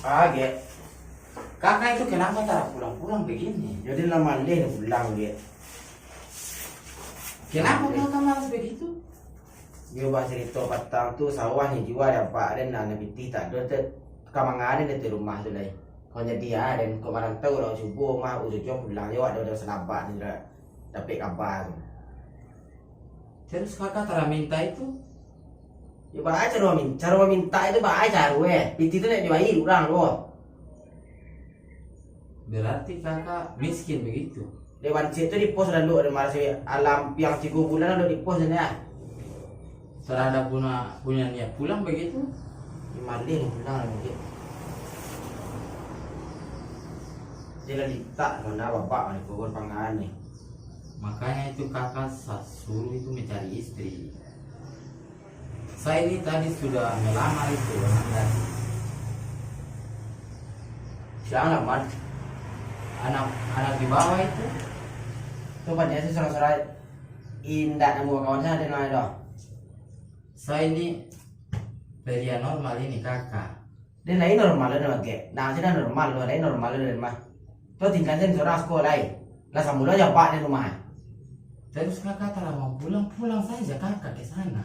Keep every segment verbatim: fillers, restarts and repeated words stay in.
Ah, Gek. Kakak itu kenapa tak pulang-pulang begini? Jadi lah maleh pulang, Gek. Kenapa kakak malas begitu? Yo, bah, carito patang tu sawah ni jua dek apak den, nah, nan pitih tak ado, te-, ka manga den di rumah tu lai. Kok jadi ah, den kok marantau urang subuh mah, ujung-ujung pulang yo, ado, ado salabak den, dapek kaba tu. Terus kakak tara minta itu? Yo, baa caro mamin-, caro maminta itu baa caro, eh. Pitih tu nak dibayar urang tu. Berarti kakak miskin begitu? Dewan Cik tu di pos lalu, ada marasi alam piang tigo bulan lalu di pos ni, ah. Tara ado punya, punya niat pulang begitu? Di malin pulang lagi. Dia lah litak mana babak mana kubur pangan ni. Makanya itu kakak sa-, suruh itu mencari istri. Saya ini tadi sudah melamar itu anak tadi. Siapa lamar? Anak, anak di bawah itu. Tu banyak sih salah-salah. Indak nemu kawan saya ada nanya doh. Saya ini pria normal ini, kakak. Den lai normal lo, den pakai. Nah, sudah normal lo, lai normal lo, den mah. Tu tingkah den surang sekolah lai. Lah sambulo aja pak di rumah. Terus kakak tak mau pulang, pulang saja kakak ke sana.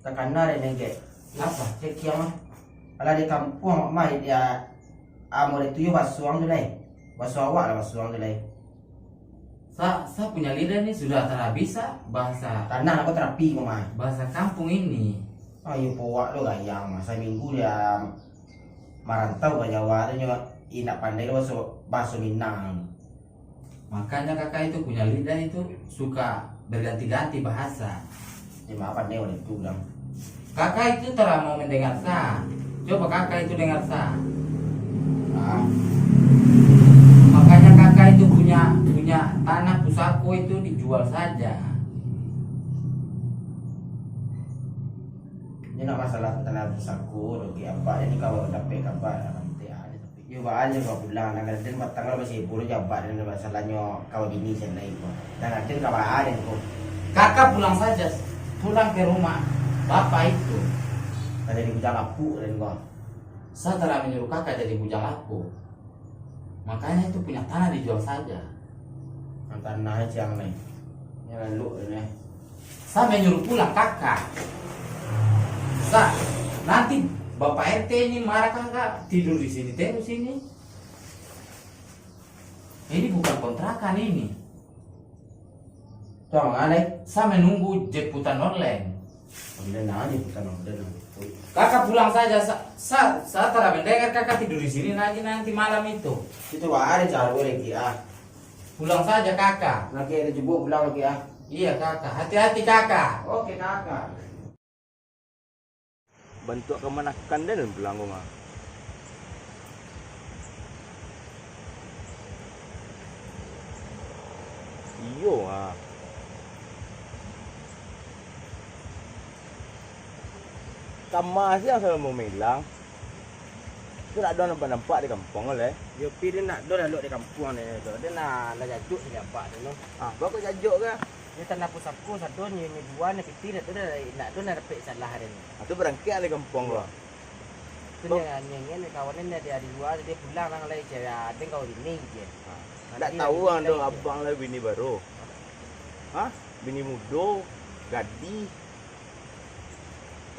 Takana den, Gek. Apa? Cek kiang mah. Alah di kampuang mah dia, amo itu yo basuang tu lai. Basuang awak lah basuang tu lai. Sa, sa punya lidah ni sudah tak bisa bahasa. Tanah apa terapi ko mah. Bahasa kampung ini. Ayo powak lo gayang mah. Saminggu dia marantau ka Jawa tu nyo indak pandai lo baso, baso Minang. Makanya kakak itu punya lidah itu suka berganti-ganti bahasa. Ya, maaf, pandai orang itu bilang. Kakak itu tara mau mendengar sa. Coba kakak itu dengar sa. Ah. Makanya kakak itu punya, punya tanah pusako itu dijual saja. Ini nak masalah tanah pusako, rugi apa ini kalau dapat kabar nanti ada. Yo, baa nyo ka pulang, nan den patang lah basibuk jo abak den, masalah nyo kawa bini sen lai ko. Nan den ka baa den ko. Kakak pulang saja, pulang ke rumah bapak itu. Ka jadi bujang lapuk den ko. Sa tara menyuruh kakak jadi bujang lapuk. Makanya itu punya tanah dijual saja. Nan tanah ciang lai. Nyo lalu den eh. Sa menyuruh pulang kakak. Sa, nanti Bapak R T ini marah kakak, tidur di sini terus ini. Ini bukan kontrakan ini. Tu manga lai? Sa menunggu jemputan online. Online aja jemputan online. Kakak pulang saja, sa, sa, sa tara mendengar kakak tidur di sini lagi nanti malam itu. Itu ada caro lagi ah. Pulang saja kakak. Lagi ada jebuk pulang lagi ah. Iya kakak, hati-hati kakak. Oke kakak. Bantuak kamanakan den pulang ko mah. Iyo ah. Kama siang salamo mailang. Tu nak ado nampak-nampak di kampuang ko lai. Yo pi den nak ado lalok di kampuang den tu. Den lah, lah jajuk di abak den tu. Ah, baa kok jajuk ka? Nyo tanah pusako sado nyo, nyo jua, nyo pitih, ndak tu dah, ndak tu dah dapek salah den. Ah, tu barangkek dari kampuang ko. Tu nyo, nyo, nyo, nyo kawan den dari, dari lua, dia pulang nang lai, cewek den kawan bini je. Ah. Ndak tahu ang doh abang lai bini baru. Hah? Bini mudo, gadih.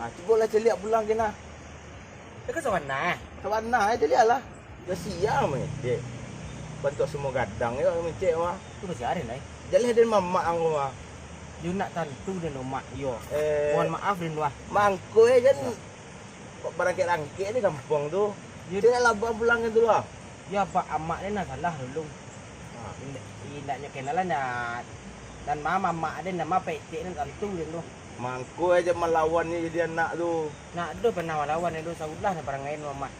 Ah, cubolah caliak pulang kena. Dekat sawana. Sawana, eh, caliaklah. Lah siang mah, dek. Bantuak semua gadang yo, mecek mah. Tu masih ada lai. Jaleh den mamak ang ko mah. Yo nak tantu den mak yo. Eh. Mohon maaf den wah. Mangko eh, jan. Kok barangkek-rangkek di kampuang tu. Yo. Caliaklah abang pulang kan tu lah. Yo, abak amak den lah salah dulu. Ha. Indak, indaknyo kenalan dah. Dan ma mamak den, nama petek den tantu den tu. Mangko aja malawan ni jadi anak tu. Nak ado pernah malawan den tu, saulah ni parangai mamak.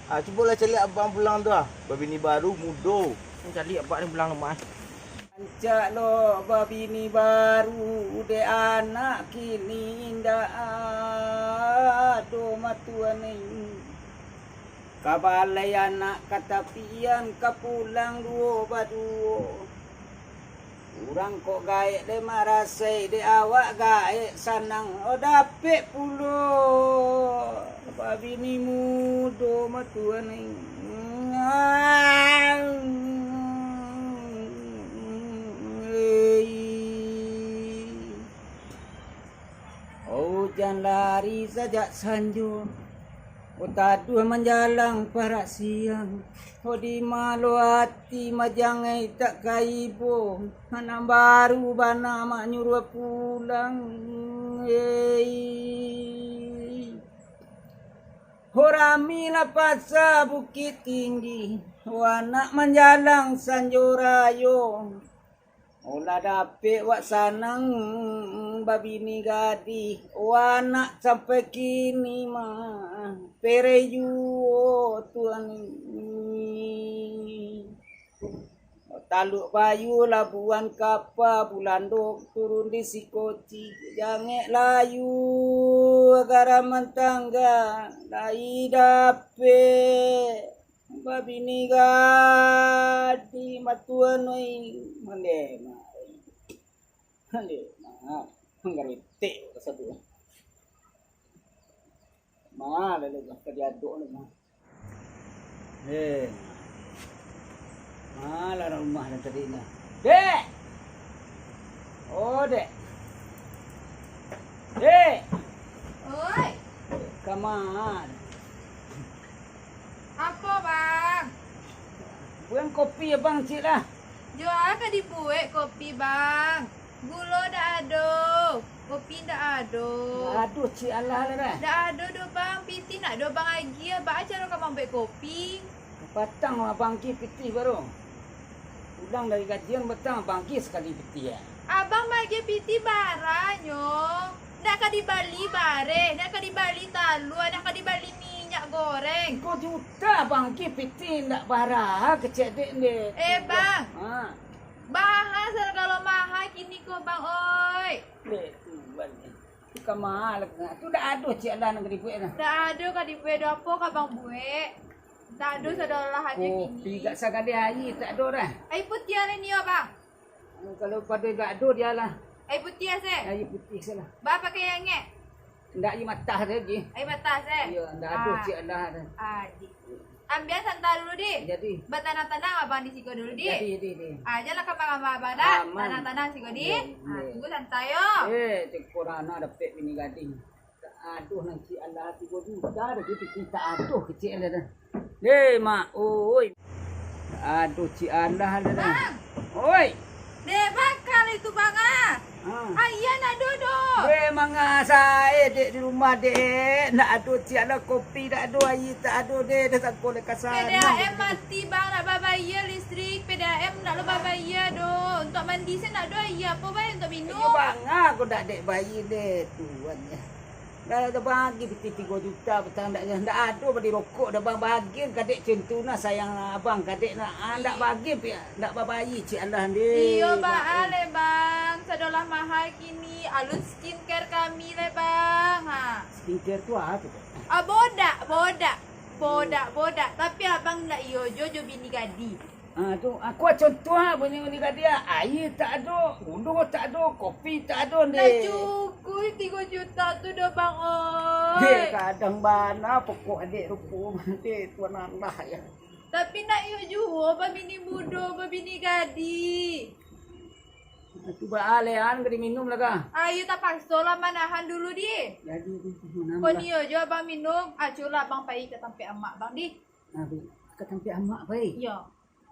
Ah, cubolah caliak abang pulang tu ah. Babini baru, mudo. Caliak abak ni pulang rumah. Rancak lo babini baru, dek anak kini indak ado matuan ni. Ka balai anak ka tapian, ka pulang duo baduo. Urang kok gaek dek marasai, dek awak gaek sanang, oh, dapek pulo Bini mudo matuan ai. Ujan lari sajak sanjo, taduah manjalang parak siang. Di malo ati majangai tak kaibo, anak baru bana mak nyuruah pulang. Ei. Ho rami lah pasa Bukik Tinggi, ho anak manjalang sanjo rayo. Lah dapek wak sanang babini gadih, ho anak sampai kini mah pereh juo tuan. Taluk Payu, labuahan kapa, Bulando turun di Sikoci, jangek layu, agaraman tangga, lai dapek babini gadih matuan, oi. Mande, ma. Mande, ma. Manggaretek rasa tu. Ma, lalu ka diadok ni, ma. Eh. Ma lah rumah nan tadi nah. Dek! Oh, Dek. Dek! Oi. Kamari. Apo, Bang? Buek kopi abang ciek lah. Jo a ka dibuek kopi, Bang? Gulo dak ado, kopi dak ado. Aduh, ciek alah lah dah. Dak ado doh, Bang. Pitih ndak ado, Bang, agiah. Baa caro ka mambuek kopi? Patang abang agiah pitih baru. Pulang dari gajian patang abang agiah sakali pitih, ya. Abang maagiah pitih bara nyo. Ndak ka dibali bareh, ndak ka dibali talua, ndak ka dibali minyak goreng. Tigo juta abang agiah pitih ndak bara kecek dek, ndeh. Eh, Bang. Ha. Maha sagalo maha kini ko, Bang, oi. Dek, tuan ni. Tu ka maha lah, tu dak ado ciek alah nan ka dibuek lah. Dak ado ka dibuek doh, apo ka Bang buek? Dak ado, sadolah ajo kini. Kopi gak sagadeh aia tak ado dah. Aia putiah lah nio, Bang. Kalau pado gak ado dia lah. Aia putiah se. Aia putiah se lah. Ba pakai aia angek? Ndak, aia matah se ji. Aia matah se? Iyo, ndak ado ciek alah dah. Ah, ji. Ambiak santai dulu, di. Jadi. Batanang-tanang abang di siko dulu, di. Jadi, jadi, jadi. Ah, janlah kamar-kamar abang dah. Aman. Tanang-tanang siko, di. Iyo, iyo. Ah, tunggu santai yo. Eh, cek korana dapek bini gadih. Tak ado nan ciek alah tigo juta dah, pitih tak ado kecek alah dah. Deh, Mak, oi. Tak ado ciek alah dah. Bang. Oi. Deh, bakal itu, Bang, ah. Ha. Aia ndak ado doh. Deh, manga sae, Dek, di rumah, Dek. Ndak ado ciek alah, kopi ndak ado, aia tak ado, Dek. Dah sangko dek ka sanak. P D A M mati, Bang, ndak babayia listrik. P D A M ndak lo babayia doh. Untuak mandi se ndak ado aia. Apo bae untuak minum? Iyo, Bang, ah, ko ndak dek bayi, Dek. Tuan, ya. Dah, dah bagi pitih tigo juta patang, ndak, ndak ado bali rokok, dah bang, bagi ka dek cen tu nah, sayang abang ka dek nah, ah, ndak bagi, pi-, ndak babayia ciek alah ndeh. Iyo, baa leh, Bang, sadolah maha kini, alun skincare kami leh, Bang, ha. Skincare tu apo tu? Ah, bodak, bodak, bodak, bodak, tapi abang ndak iyo jo, jo bini gadih. Ah, tu, aku contoh ah, bunyi-bunyi gadih ah. Aia tak ado, gulua tak ado, kopi tak ado, ndeh. Ndak cukuik tigo juta tu doh, Bang, oi. Deh, kadang bana pokok adek rupo, ndeh, tuan Allah ya. Tapi ndak iyo juo babini mudo, babini gadih. Itu baa leh, an, ka diminum lah kah? Ayo, tapakso lah manahan dulu, di. Jadi, di, di, di, Koni iyo jo abang minum, aculah abang pai ka tampek amak bang, di. Nah, di, ka tampek amak pai? Iyo.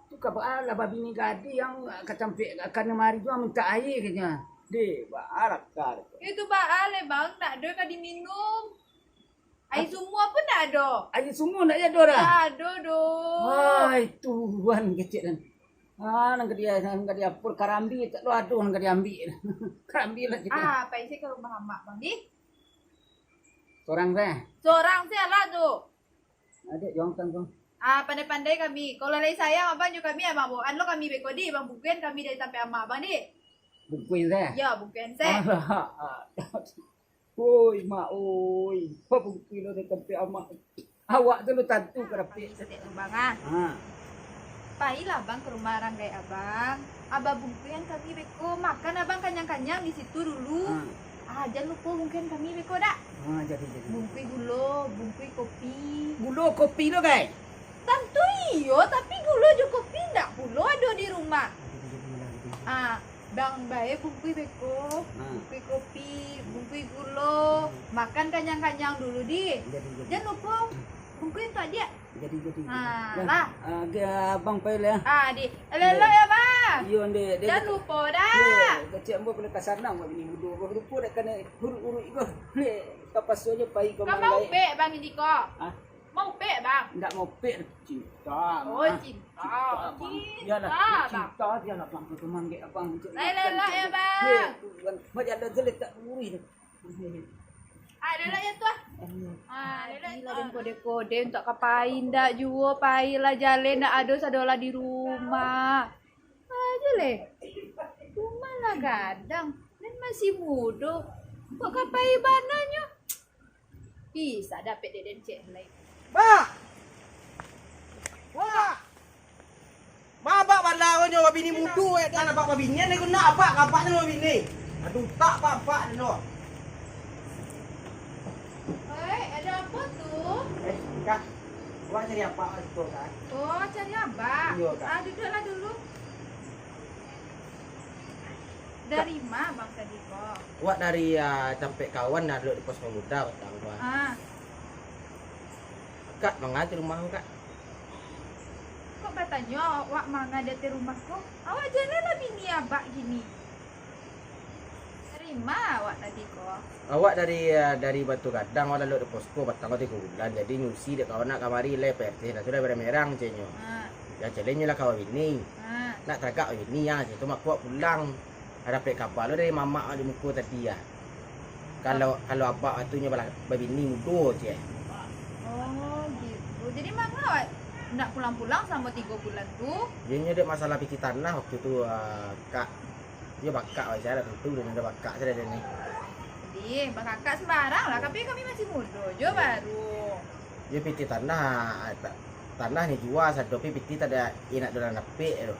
Tu ka baa lah babini gadih yang ka tampek, ka lamari tu mintak aia, katanya. Deh, baa lah kah. Itu baa leh, Bang, ndak ado ka diminum. Aia sumua pun ndak ado. Aia sumua ndak ado dah? Ndak ado doh. Wai, Tuhan kecek kan. Ah, nan ka dia, nan ka dia, pur karambi tak lo ado nan ka diambiak. Karambi lah kita. Ah, pai se ka rumah amak, Bang, di. Sorang se? Sorang se lah tu. Adek, juang tang, Bang. Ah, pandai-pandai kami. Kalau lai sayang abang jo kami, abang bawaan lo kami beko, di. Bang bungkuihan kami dari tampek amak abang, di. Bungkuihan se? Yo, bungkuihan se. Alah. Oi, Mak, oi. Apa bungkuihan lo dari tampek amak? Awak tu lo tantu ka dapek. Saketek tu, Bang, ah. Ha. Pailah abang ka rumah ranggai abang. Abang bungkuihan kami beko. Makan abang kanyang-kanyang di situ dulu. Ha. Ah, jan lupo bungkuian kami beko dak? Ah, jadi, jadi. Bungkui gulo, bungkui kopi. Gulo kopi lo, gai? Tantu iyo, tapi gulo jo kopi ndak pulo ado di rumah. Jadi, jadi lah gitu. Ah, bang bae bungkui beko, ah, bungkui kopi, bungkui gulo. Hmm. Makan kanyang-kanyang dulu, di. Jadi, jadi. Jan lupo bungkui untuak adiak. Jadi, jadi, jadi. Ah, lah. Ah, ge-, abang pai lah. Ah, di. Elok-elok yo, Bang. Iyo, ndeh. Jan lupo dah. Kecek ambo kena kasar nak buat bini mudo. Ambo lupo dak kena urut-urut iko. Leh, tapaso jo pai ko. Kau mau pek, Bang, ini ko? Hah? Mau pek, Bang? Ndak mau pek, cinta. Oh, cinta. Cinta, Bang. Cinta, Bang. Iyalah, cinta, iyalah, Bang. Kau teman dek abang. Lah, elok-elok yo, Bang. Leh, Bang, jalan jelek tak urih. Ah, elok-elok yo tu, ah. Ah, elok-elok yo tu. Gila, den kode-kode untuak ka pai, ndak juo pai lah, jaleh ndak ado sadolah di rumah. Ajo leh. Rumah lah gadang. Den masih mudo. Kok ka pai bana nyo? Bisa dapek dek den cek lai. Bah! Wah! Ma abak bala ko nyo babini mudo, eh, kan abak babinian, eh, ko nak abak, abak tu babini. Aduh, tak abak-abak tu. Oi, ado apo tu? Eh, Kak. Awak cari abak situ, Kak? Oh, cari abak? Iyo, Kak. Ah, duduaklah dulu. Dari ma abang tadi ko? Awak dari, ah, tampek kawan nak duduk di pos pemuda patang ko, ah. Ah. Kak, manga di rumah ko, Kak? Kok batanyo awak manga di ateh rumah ko? Awak jaleh lah bini abak kini. Dari ma awak tadi ko? Awak dari, ah, dari Batu Gadang, awak lalu di posko patang ko tigo bulan. Jadi nyusi dek kawan nak kamari lai P R T, lah sudah merang-merang, cek nyo. Ha. Yo, cek lai nyo lah kawa bini. Ha. Nak taragak bini, ah, cek tu mako awak pulang. Dapek kaba lo dari mamak di muko tadi, ah. Kalau, kalau abak tu nyo bala-, babini mudo, cek. Oh, gitu. Jadi, manga awak ndak pulang-pulang salamo tigo bulan tu? Yo, nyo dek masalah pitih tanah waktu tu, ah, Kak. Yo, bakak wak, cak dak tantu, den ado bakak, cak dak ni. Dih, bakakak sembarang lah, tapi kami masih mudo jo baru. Yo, pitih tanah, ah, ta-, tanah ni jua sado, tapi pitih tak ado inak dolan dapek tu.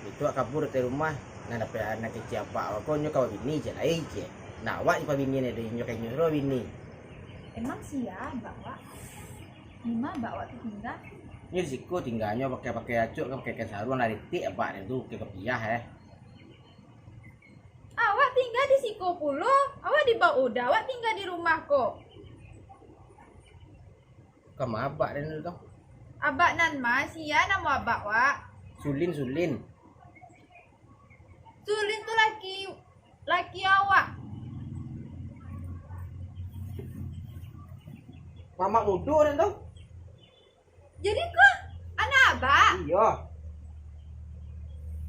Itu wak kabur dari rumah, nan dapek anak kecil abak wak ko, nyo kawa bini cek lai cek. Nah, awak ni pabinian ado inyo ka inyo suruah bini. Emang sia abak wak? Di ma abak wak tu tingga? Nyo di siko tingganyo, pakai-pakai acok, pakai kain saruang, lah retek abak den tu, pakai kopiah, eh. Awak tingga di siko pulo? Awak di bawah udah, awak tingga di rumah ko. Kama abak den tu? Abak nan ma, sia namo abak wak? Sulin, Sulin. Sulin tu laki, laki awak. Mamak mudo den tu? Jadi ko anak abak? Iyo.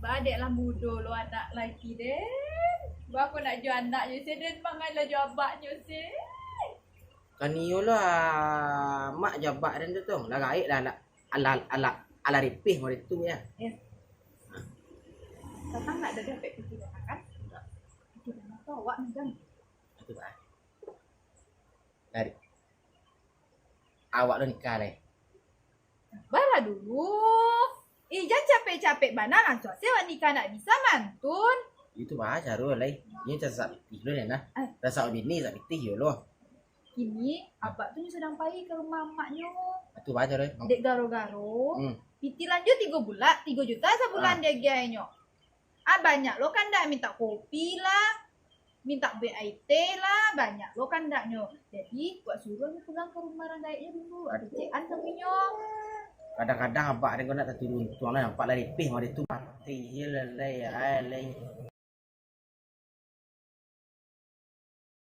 Ba dek lah mudo lo anak laki den. Ba ko nak jo anaknyo se den, mangai lah jo abaknyo se. Kan iyo lah, mak jo abak den tu, tu. Lah gaek lah, alah, alah, alah, alah ripih model tu, yo. Yo. Patang ndak ado dapek pitih tanah kan? Ndak. Pitih tanah tu awak megang. Itu, Pak. Dari awak lo nikah lai? Sabalah dulu. Ih, jan capek-capek bana, lansuang se awak nikah, ndak bisa mantun. Itu baa caro lai. Inyo sasak pitih lo, nah. Eh. Sasak bini, sasak pitih yo lo. Kini, abak tu nyo sadang pai ka rumah amaknyo. Itu baa caro lai? Dek garo-garo, hmm, pitih lanjua tigo bulan, tigo juta sabulan, ah, diagiahnyo. Ah, banyak lo kandak, mintak kopi lah, mintak buek aia teh lah, banyak lo kandaknyo. Jadi, wak suruah nyo pulang ka rumah urang gaeknyo dulu, kecekan samo inyo. Kadang-kadang abak den ko ndak taturun untuang lah, nampak lah ripih mah tu. Mati je lah, lai, ai, lai.